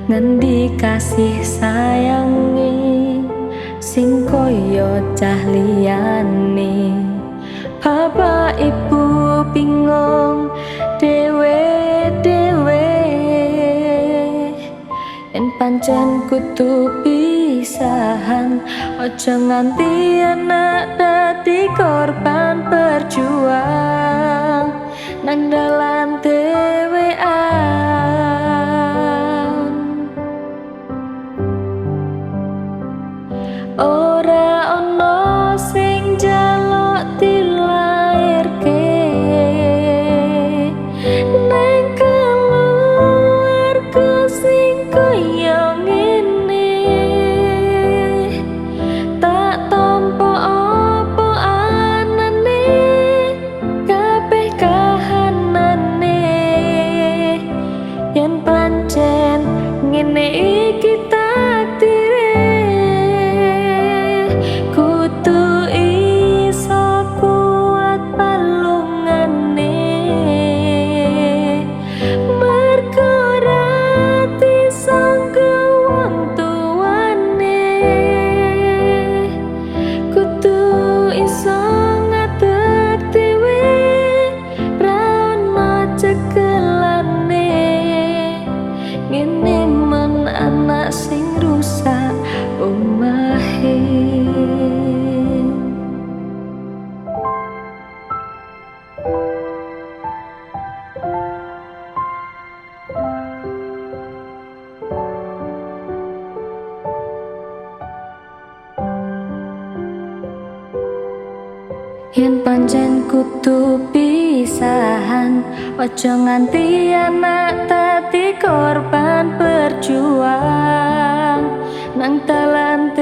Ngendi kasih sayange sing koyo cah liyane? Bapak ibu bingung dewe-dewe. Yen pancen kudu pisahan, ojo nganti anak dadi korban berjuang nang dalan dhewean. Ora ono sing njaluk dilairke nang keluarga sing koyo ngene. Tak tampa apa anane kabeh kahanane. Yen pancen ngene iki takdire, kudu iso kuat palungane. Mergo ra disangka wong tuane, kudu iso ngadeg dhewe, ra ono cekelane. Ngene men anak sing rusak omahe. Yen pancen kudu pisahan, ojo nganti anak dadi korban berjuang nang dalan.